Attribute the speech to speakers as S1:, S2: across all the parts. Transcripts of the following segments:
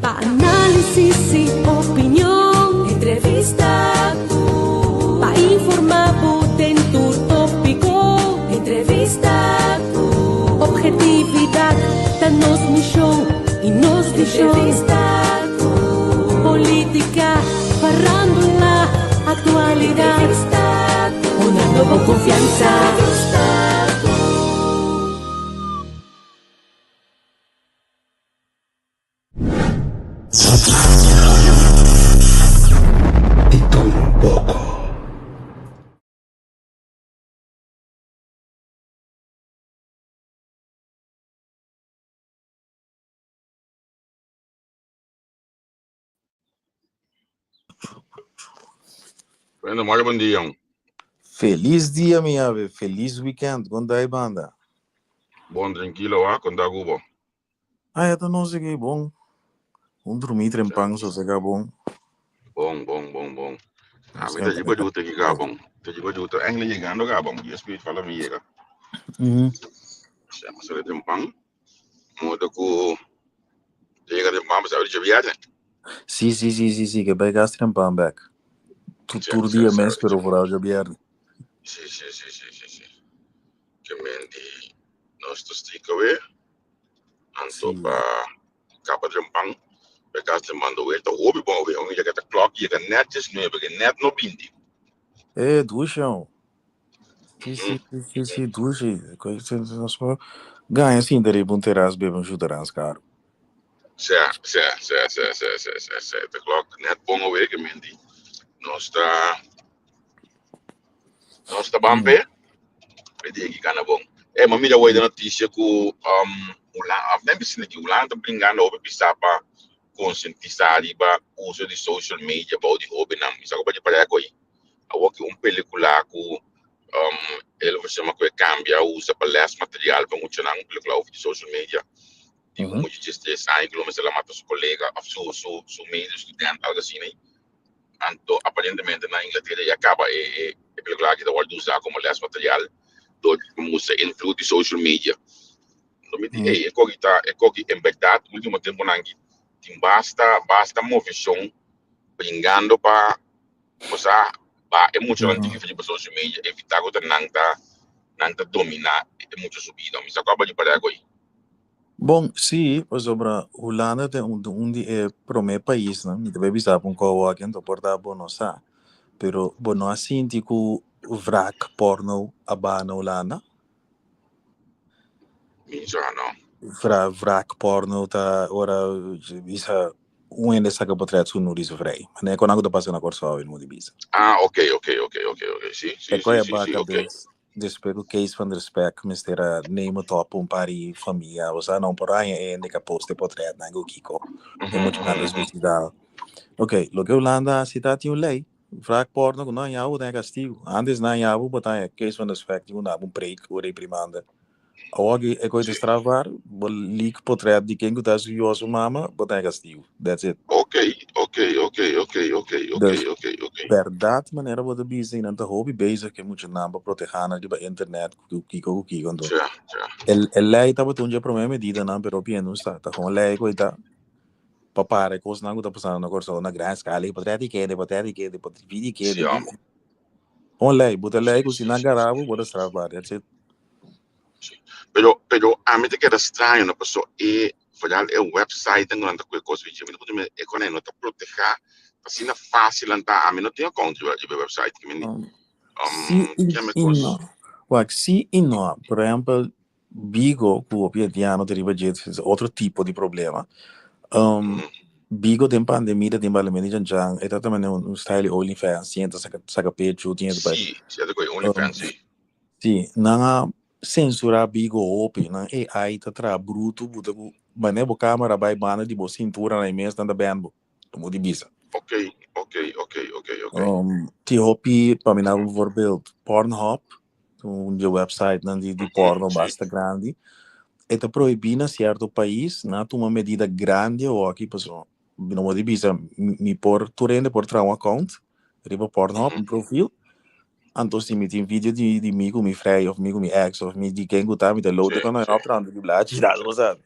S1: Pa análisis i opinion. Entrevista ku. Pa informá bo den tur tópiko. Entrevista ku. Obhetividat ta nos mishon i nos vishon. Entrevista ku. Polítika, farándula, aktualidat. Entrevista ku. Honrando bo konfiansa. Entrevista ku.
S2: Di tur un poko.
S3: Bueno, Mario, buen dia.
S2: Felis dia mi ave, felis weekend, kon ta e banda?
S3: Bon, tranquilo, ah, kon ta kubo?
S2: Ah, ya ta no sigui bon. Un drumí trempan sosega bon.
S3: Bon, bon, bon, bon. Ah, mi ta jiba juta ki gabon. Ta jiba juta engle llegando gabon. Dios spirit fala mi llega. Se sale trempan. Modo ku llega trempan, pues abri viaje.
S2: Sí, sí, sí, sí, sí, ke bai gas trempan bek. Tu, tur dia mes, pero vooral djabièrnè.
S3: Sí, sí, sí, sí, sí, sí. Ke men di nos ta stika we. Anto pa kapa trempan, pa gas trempan do we. Ta hopi bon we. Un yega ta klok yega net 19, ke net no 20.
S2: Eh, dushi, jong. Sí, sí, sí, sí, sí, dushi. Nos por gaña sinta riba un teras bebe un chutarans karo.
S3: Sí, sí, sí, sí, sí, sí, sí, sí. Ta klok net bon we ke men di. Nos ta ban p'e. E dia ki kana bon. Eh, ma mira hoy de noticia ku Hulanda, of nem pisina ki Hulanda ta bringando hopi bisa pa konsientisá riba uso di social media bou di hóbennan. Mi sa ku pa di par'e ku awor ki un pelikula ku el versión ku e kambia usa pa les material pa muchanan, un pelikula over di social media. Di un mucha 13 aña ku lo mester a mata su kolega of su medio student, algo asina. Anto aparentemente na Inglaterra ya kaba e pelikula aki ta wòrdu usá komo les material dor di mustra invloed di social media. Anto mi di, ey, e koki ta, e koki en bèrdat ultimo temponan aki tin basta, basta moveshon bringando pa, osea, ba e muchanan tin riba social media, evitá ku ta nan ta, nan ta dominá e mucha su bida. Mi sa ku aba di par'e ako'i.
S2: Bon, sí, pasobra Hulanda ta un di e promé paisnan, mi ta bai bisa bo un kou aki, anto por ta bo no sa, pero bo no a sinti ku wraak porno a baha na Hulanda?
S3: Mi sa no.
S2: Wraak porno ta ora bisa un hende saka potret su nudis vrij. Manera kon nan ku ta pasa na Kòrsou awe, mi di bisa.
S3: Ah, ok, ok, ok, ok, ok, sí, sí,
S2: E
S3: sí,
S2: koi a
S3: sí,
S2: baha
S3: sí, ok.
S2: kabes Despues ku Kees van der Spek mester a name het op un par di famia, osea nan por haña e hende ku a post e potretnan ku kiko e mucha nan suisidá. Ok, loke Hulanda hasi ta tin un lei, wraak porno ku no haña bo ta haña kastigu. Antes nan haña bo, bo ta haña Kees van der Spek tin ku daba un preek o reprimanda. Awor aki e koe ta strafbaar, bo leak potret di ken ku ta su yu o su mama, bo ta haña kastigu. That's it.
S3: Ok, ok, ok, ok, ok, ok,
S2: Dus,
S3: ok, ok.
S2: bèrdat manera bo ta bisa i nan ta hopi bezig ku e muchanan pa protehá nan riba internet ku kiko ku kiko. Anto,
S3: Tja, tja.
S2: e lei tabata un dje promé medidanan, pero hopi hende no sa. Ta kon lei ku ei ta pa para e kosnan ku ta pasando na Kòrsou na gran eskala, i potret di kende, potret di kende, potret di
S3: Sí,
S2: kende.
S3: amo.
S2: Un lei, bo ta lei
S3: Sí,
S2: ku si
S3: sí,
S2: nan
S3: sí,
S2: gara
S3: sí,
S2: bo, bo ta strafbaar. That's it.
S3: Sí. Pero ami ta keda straño, no? Paso e, vooral e website nan ta kue kos bichi, mi no por e kone no ta proteha, asina fácil nan ta, ami no tin account riba e website, ki mi
S2: Sí i
S3: keme
S2: i
S3: kos.
S2: no. Wak, sí i no. Por ehempel, Bigo ku hopi haitiano ta riba dje es otro tipo di problema. Bigo den pandemia ta tin balamento di chanchan, e ta ta mane un style di OnlyFans, tin ta saka saka pechu, tin ta bai.
S3: Sí, sí, ta koe OnlyFans, sí.
S2: Sí, nan a censurá Bigo hopi, nan AI ta traha brutu, bo ta ku mane bo camera bai banda di bo cintura na e mes nan ta ban bo, bo di bisa.
S3: Ok, ok, ok, ok, ok.
S2: Tin hopi, pa mi na un voorbeeld, Pornhub, un di e websitenan di porno basta grandi, e ta prohibí na cierto pais, nan a tuma medida grandi awoki pasobra mi no por di bisa mi por tur hende por traha un account riba Pornhub, un profil, Anto si mi tin video di mi ku mi frei of mi ku mi ex of mi di ken ku ta, mi ta load e kono en op trahando di blachi, dat bo sabi.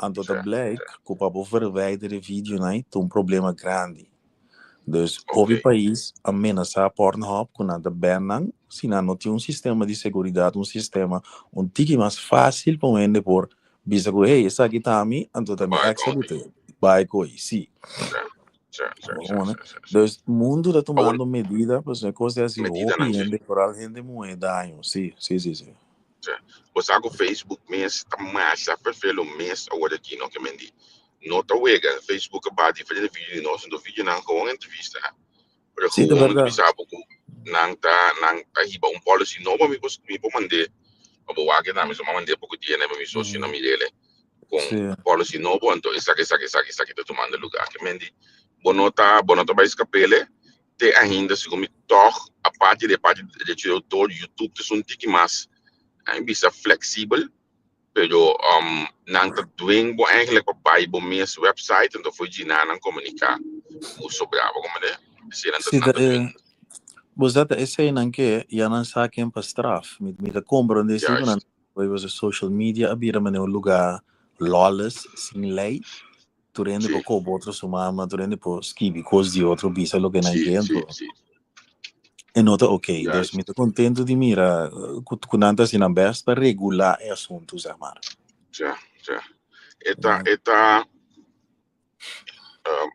S2: Anto ta blijk ku pa bo verwijder e videonan ta un problema grandi. Dus hopi pais a menasá Pornhub ku nan ta ban nan si nan no tin un sistema di seguridat, un sistema un tiki mas fásil pa un hende por bisa ku hey esaki ta ami, anto ta mi ex a bute bai ko'i, sí. Dus mundu ta tumando medida pasobra e kos ta hasi hopi hende, foral hende muhé daño, sí, sí, sí, sí.
S3: Bo sa ku Facebook mes ta masha ferfelu mes awor aki no ke men di no ta wega Facebook a baha diferente video di nos enton videonan gewoon entrevista pero
S2: Sí, ta
S3: gewoon
S2: berdad.
S3: bisa bo ku nan ta nan ta hiba un policy nobo mi por mi por mand'é pa bo wak tambe so mi a mand'é poko dia na mi socio na mir'é kon policy nobo anto esaki esaki esaki esaki ta tumando lugar ke men di bo no ta bo no ta bai skap'el te ainda segun mi tog aparte di e parti di derecho di autor YouTube ta esun tiki mas a mi bisa flexibel pero nan ta dwing bo eigenlijk pa bai bo mes website anto for djina nan komunika ku sobra bo komprende esei nan ta
S2: Si
S3: nan
S2: ta
S3: ta
S2: e
S3: dwing.
S2: Bo sa ta eseinan ke ya nan sa ken pa straf mi ta komprende si ku nan pasobra social media a bira manera un luga lawless sin lei. Tur hende por koba otro su mama, tur hende por skibi kos di otro, bisa loke nan ke, anto e no ta ok. Dus mi ta contento di mira ku nan ta hasi nan best pa regula e asuntu, zeg maar.
S3: Ja, ja. E ta, e ta,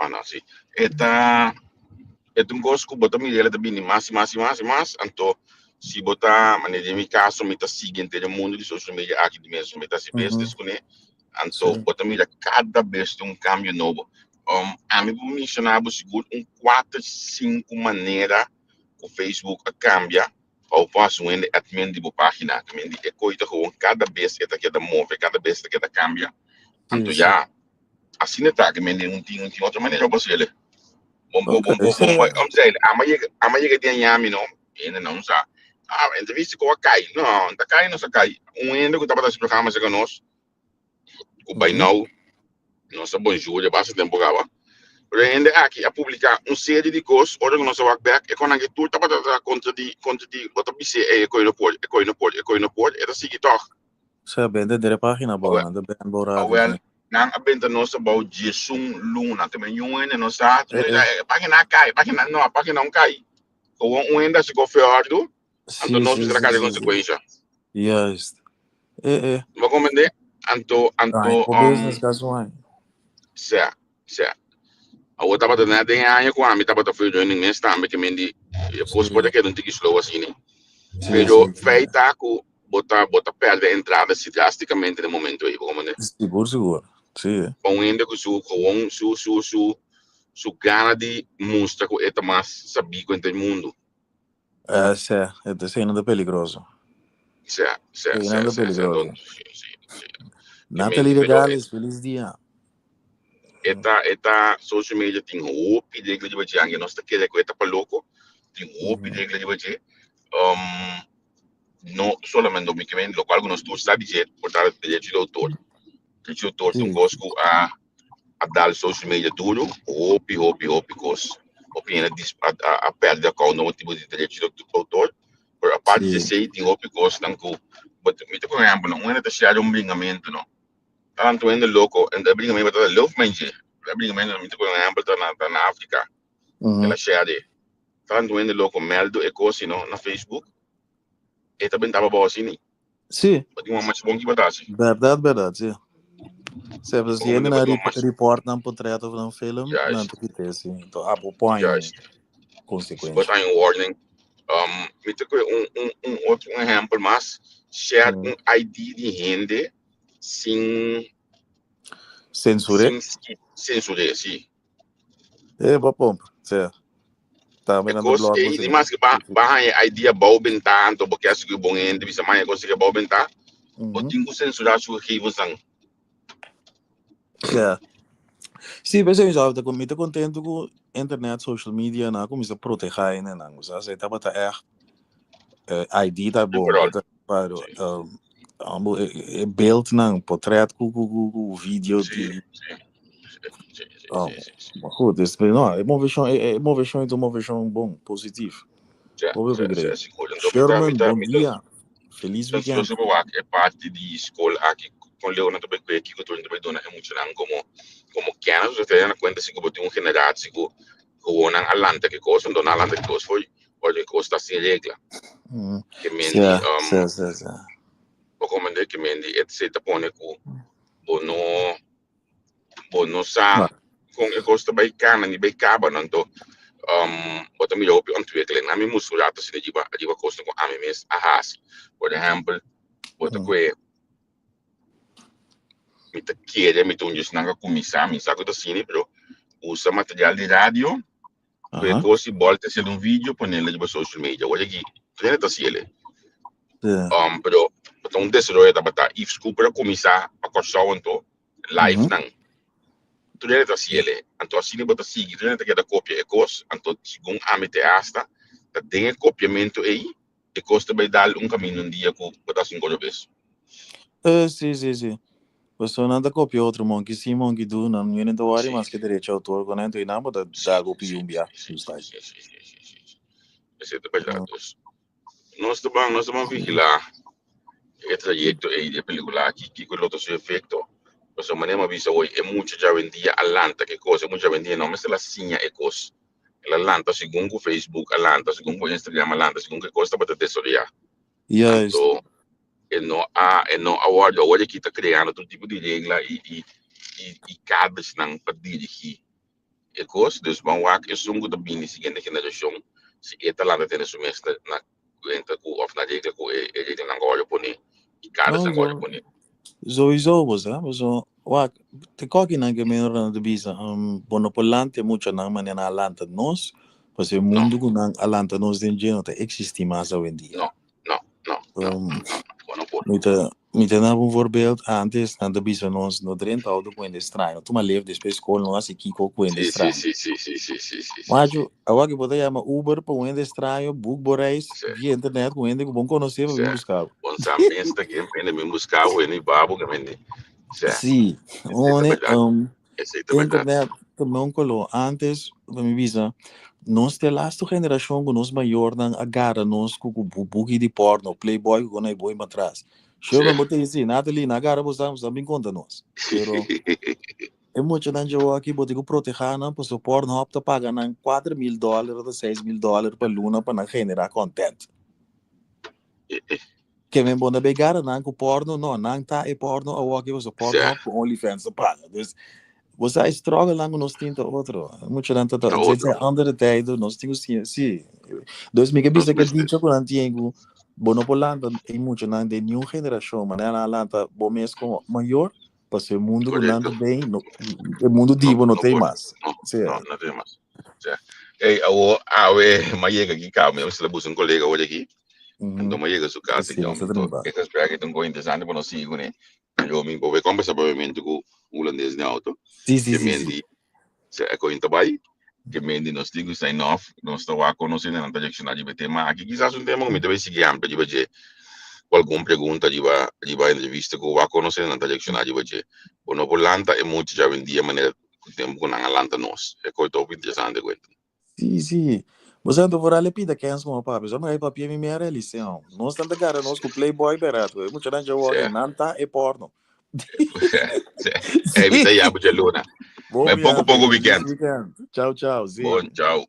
S3: ah no, si. E ta, e ta un kos ku bo ta mira el ta bini mas i mas i mas i mas, anto si bo ta, manera den mi kaso mi ta sigui henter e mundu di social media aki di mes, mi ta hasi business kuné, Anto bo ta mira kada bes tin un kambio nobo. Ami por menshoná bo sigur un kuater, sinku manera ku Facebook a kambia pa bo por hasi un hende admin di bo página. Te mende e koi ta gewoon kada bes e ta keda move, kada bes e ta keda kambia. Anto ya, asina ta. Te mende un tin un tin otro manera bo hasiel. Bon bo bon bo bon bo omzeilen. Ama yega ama yega di aña mi no, hende no sa. Ah, entrevista ku a kai. No, no ta kai, no sa kai. Un hende ku tabata hasi programa cerca nos, ku by now nos a bonjour ya basta tempo kaba. Pero e hende aki a publiká un serie di kos, ora ku nos a wak bek, e konan ki tur tabata ta kontra di kontra di bo ta bis'é ey e koi no por, e koi no por, e koi no por, e ta sigui tòg.
S2: Sa bende dere página bo, nan ta ben bo radio.
S3: Awel, nan a benta nos abou diesun luna, te men yun hende no sa, e página a kai, página no, página un kai. Gewoon un hende a siko feòrdu, anto nos mester a karga e konsekuensha.
S2: Juist. Eh, eh.
S3: Bo comprende? Anto, anto,
S2: Ai, bo business kasuan.
S3: Sea, sea. Awor tabata net den e aña ku ami tabata free running mes tambe ke men di e kos por a keda un tiki slow asina. Pero feit ta ku bo ta bo ta pèrdè entrada si drásticamente den momento ei, bo comprende?
S2: Sigur, sigur. Si.
S3: Pa un hende ku su gewoon su su su su gana di mustra ku e ta mas sabí ku henter mundu.
S2: Eh, sè, e ta esei nan ta peligroso.
S3: Sè, sè,
S2: Esei
S3: sè,
S2: nan ta
S3: sè, sè,
S2: peligroso.
S3: don, si, si, si.
S2: Natalie
S3: Pero
S2: Regales, feliz dia.
S3: E ta, e ta, social media tin hopi regla riba dje, anke nos ta kere ku e ta pa loko, tin hopi regla riba dje. Um, no solamente mi ke men, lokual ku nos tur sa di dje, por ta derecho di outor. Derecho di outor ta un kos ku a a dal social media duro, hopi, hopi, hopi kos. Hopi hende dis, a, a, a perde account no motibo di derecho di autor. Pero aparte di esei, tin hopi kosnan ku, but mi ta por ehempel, no, un hende ta share un bringamento, no. Tantu hende loko, en e bringamento ta love menje. E bringamento, mi ta por ehempel, ta na, ta na Afrika. El a share. Tantu hende loko meldo e kos, no, na Facebook. E ta bentaba abou asina.
S2: Sí.
S3: Bo tin un mas bon ki bo ta hasi.
S2: Berdad, berdad, sí. Sí, pues si
S3: Bo
S2: hende na
S3: tin un mas-
S2: report nan portret of nan film,
S3: Juist.
S2: nan ta kite, sí. Entonces, abo pon
S3: Juist.
S2: consecuencia.
S3: Bo ta un warning. Mi ta koe un otro un ehempel mas. Share un ID di hende sin
S2: Censure?
S3: Sin skip, censure, sí.
S2: Eh, bo pomp, sí. Tambe
S3: E
S2: nan ta
S3: kos
S2: blog
S3: ei,
S2: bo
S3: di mas ke ba, ba haña idea bou bentá, anto bo ke hasi ku bon hende, bisa maña kos ke bou bentá, bo tin ku censurá su gegevensnan.
S2: Ja. Sí, p'esei mi sa, mi ta contento ku internet, social media nan a kuminsá protehá hendenan, bo sa, esei tabata ègt ID ta bon,
S3: Overal.
S2: ta pero ambo e beeldnan, portret ku ku ku ku video
S3: Sí,
S2: di
S3: sí, sí, sí, sí,
S2: Oh,
S3: sí, sí, sí.
S2: maar goed, dus, no, e moveshon, e moveshon ta un moveshon bon, positief.
S3: Ja,
S2: Hopi
S3: ja, ja,
S2: great.
S3: sigur. Anto mi ta, mi
S2: Sherman,
S3: ta,
S2: bon
S3: mi ta,
S2: dia. Feliz
S3: ta
S2: weekend.
S3: ansioso pa wak e parti di skol aki. kon leu nan ta bai kue, kiko tur nan ta bai duna e muchanan komo komo kennis. Pasobra tene na kuenta si ku bo tin un generatie ku gewoon nan a lanta ki kos, anto nan a lanta ki kos for ora ki kos ta sin regla. Ke men di bo komprende ke men di e ta pone ku bo no bo no sa kon e kos ta bai kana ni bai kaba no anto bo ta mira hopi ontwikkeling. Ami musu rato asina riba riba kosnan ku ami mes a hasi. Por ehèmpel bo ta kue mi ta kere mi ta un djesnan a kuminsá mi sa ku ta asina pero usa material di radio ku e kos i bòlta hasiel un video ponel riba social media. Wor aki tur hende ta hasiel e. Pero ta un desaroyo tabata Yves Cooper a kuminsá pa Kòrsou anto live nan tur hende ta hasiel e. Anto asina bo ta sigui tur hende ta keda kopia e kos anto segun ami te asta ta den e kopiamentu ei e kos ta bai dal un kaminda un dia ku bo ta hasi un kos obes.
S2: Sí, sí, sí. Pasobra nan ta kopia otro monki sí, monki du, nan no ta wòri mas ke derecho outor ku nan, enton nan bo ta dal bo pidi un bia.
S3: Sí, sí, sí, sí, sí, sí, sí. Esei ta bèrdat. Dus nos ta ban, nos ta ban vigilá e trayekto ei di e pelikula aki, kiko lo ta su efekto. Pasobra manera mi a bisa hoy, e mucha djawendia a lanta ke kos, e mucha djawendia no mester a siña e kos. El a lanta segun ku Facebook a lanta, segun ku Instagram a lanta, segun ku e kos tabata desaroyá.
S2: Juist.
S3: Anto e no a e no a wòrdu awor aki ta kreando tur tipo di regla i i i i kadersnan pa dirigí e kos. Dus ban wak esun ku ta bini siguiente generashon si e ta lanta tene su mes na na kuenta ku òf na regla ku e e reglanan ku a wòrdu poné i
S2: No,
S3: kadersnan ku a wòrdu
S2: zo,
S3: poné.
S2: sowieso bo sa, paso wak te kokinan ke men ora nan ta bisa bo no por lanta e muchanan manera nan a lanta nos, pasobra e
S3: No.
S2: mundu ku nan a lanta nos den dje no ta eksistí mas awendia.
S3: No, no, no, no, no, bo no por.
S2: Mi ta mi ta daba un voorbeeld, antes nan ta bisa nos no drenta auto ku hende straño, no tuma lef despues skol no hasi kiko ku hende
S3: Sí, sí,
S2: straño.
S3: sí, sí, sí, sí, sí, sí, sí,
S2: Machu,
S3: sí.
S2: awor ki bo ta yama Uber pa un hende straño, boek bo reis
S3: Sí.
S2: via internet ku hende ku bon konosé pa
S3: Sí.
S2: bin buska bo.
S3: Bon sa mes ta ke hende bin buska bo, hende babo ke hende. Sí.
S2: Sí,
S3: Esei ta
S2: one,
S3: berdad. Esei ta berdad.
S2: internet ta un koló. Antes, pa mi bisa, nos ta e lastu generashon ku nos mayornan a gara nos ku ku buki di porno, Playboy ku kon a boi matras. Sherman, bo ta disi, Natalie, nan a gara bo sa, bo sa bin konta nos. Pero e muchanan dje aki bo tin ku protehá nan pasobra Pornhub ta paga nan 4000 dòler ota 6000 dòler pa luna pa nan generá content. Ke men bo no bay gara nan ku porno, no, nan ta e porno awor ki pasobra Pornhub ku OnlyFans ta paga. Dus bo sa e struggle nan ku nos tin ta otro. Muchanan ta ta,
S3: Ta
S2: dit
S3: otro.
S2: zijn andere tijden, nos tin ku siña, si. Dus mi ke
S3: Nos
S2: bisa ke
S3: mester.
S2: dicho ku nan tin ku bo no por lanta e muchanan den niun generashon, manera nan a lanta bo mes komo mayor, pasobra e mundu ku nan
S3: Korekto.
S2: ta den, no, e mundu
S3: No,
S2: di bo no
S3: no
S2: ta ei
S3: por.
S2: mas.
S3: No,
S2: Sí.
S3: no, no ta ei mas. Sea. Ey, awo, awe, m'a yega aki kaba, mi a mester a buska un kolega awor aki. Anto m'a yega su kas
S2: Sí,
S3: aki,
S2: nos ta
S3: anto
S2: drumba.
S3: e gesprek ta un kos interesante pa nos sigui kuné. Yo mi por kombersa propiamente ku un hulandes den auto.
S2: Sí, sí,
S3: Ke
S2: sí,
S3: men
S2: sí.
S3: di, se e koin ta bai, ke men di nos tin ku sign off, nos ta wak konosé nan ta reakshoná riba e tema aki. Kisas un tema ku mi ta bai sigui amplia riba dje, ku algun pregunta riba riba entrevista ku wak konosé nan ta reakshoná riba dje. Bo no por lanta e mucha djawendia manera ku tempu ku nan a lanta nos. E kos ta hopi interesante kuenta.
S2: Sí, sí. Bo sa, vooral e pida kens como papia. So, maar papia mi mera eliseo. Nos tanta gara nos ku Playboy berato. E mucha nan jawo
S3: Sí.
S2: nan ta e porno.
S3: Sí. Ey, mi ta yabu djaluna.
S2: Bon
S3: Poco
S2: viaje.
S3: poco
S2: Feliz
S3: weekend.
S2: weekend. Ciao, ciao. Sí.
S3: Bon, ciao.